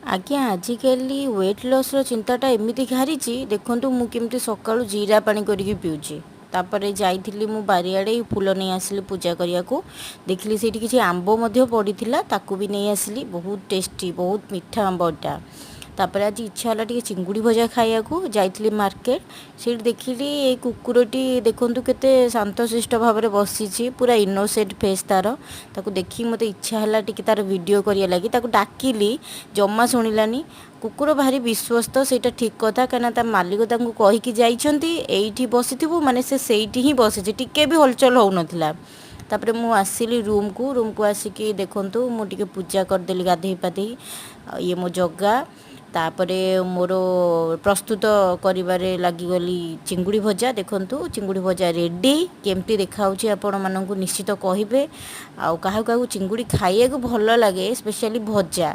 ଆଜ୍ଞା, ଆଜିକାଲି ୱେଟ୍ ଲସ୍ର ଚିନ୍ତାଟା ଏମିତି ଘାରିଛି। ଦେଖନ୍ତୁ, ମୁଁ କେମିତି ସକାଳୁ ଜିରା ପାଣି କରିକି ପିଉଛି। ତାପରେ ଯାଇଥିଲି ମୁଁ ବାରିଆଡ଼େ, ଫୁଲ ନେଇ ଆସିଲି ପୂଜା କରିବାକୁ। ଦେଖିଲି ସେଇଠି କିଛି ଆମ୍ବ ମଧ୍ୟ ପଡ଼ିଥିଲା, ତାକୁ ବି ନେଇ ଆସିଲି। ବହୁତ ଟେଷ୍ଟି, ବହୁତ ମିଠା ଆମ୍ବଟା। ତାପରେ ଆଜି ଇଚ୍ଛା ହେଲା ଟିକେ ଚିଙ୍ଗୁଡ଼ି ଭଜା ଖାଇବାକୁ। ଯାଇଥିଲି ମାର୍କେଟ, ସେଇଠି ଦେଖିଲି ଏଇ କୁକୁରଟି। ଦେଖନ୍ତୁ, କେତେ ଶାନ୍ତଶିଷ୍ଟ ଭାବରେ ବସିଛି, ପୁରା ଇନୋସେଣ୍ଟ ଫେସ୍ ତାର। ତାକୁ ଦେଖିକି ମୋତେ ଇଚ୍ଛା ହେଲା ଟିକେ ତାର ଭିଡ଼ିଓ କରିବା ଲାଗି। ତାକୁ ଡାକିଲି, ଜମା ଶୁଣିଲାନି। କୁକୁର ଭାରି ବିଶ୍ୱସ୍ତ, ସେଇଟା ଠିକ୍ କଥା। କାହିଁକିନା ତା ମାଲିକ ତାଙ୍କୁ କହିକି ଯାଇଛନ୍ତି ଏଇଠି ବସିଥିବୁ ମାନେ ସେ ସେଇଠି ହିଁ ବସିଛି, ଟିକେ ବି ହଲଚଲ ହେଉନଥିଲା। ତାପରେ ମୁଁ ଆସିଲି ରୁମ୍କୁ। ରୁମ୍କୁ ଆସିକି ଦେଖନ୍ତୁ, ମୁଁ ଟିକେ ପୂଜା କରିଦେଲି ଗାଧେଇ ପାଧେଇ। ଆଉ ଇଏ ମୋ ଜଗା। ତାପରେ ମୋର ପ୍ରସ୍ତୁତ କରିବାରେ ଲାଗିଗଲି ଚିଙ୍ଗୁଡ଼ି ଭଜା। ଦେଖନ୍ତୁ, ଚିଙ୍ଗୁଡ଼ି ଭଜା ରେଡ଼ି। କେମିତି ଦେଖାହେଉଛି ଆପଣମାନଙ୍କୁ ନିଶ୍ଚିତ କହିବେ। ଆଉ କାହାକୁ କାହାକୁ ଚିଙ୍ଗୁଡ଼ି ଖାଇବାକୁ ଭଲ ଲାଗେ, ସ୍ପେଶିଆଲି ଭଜା?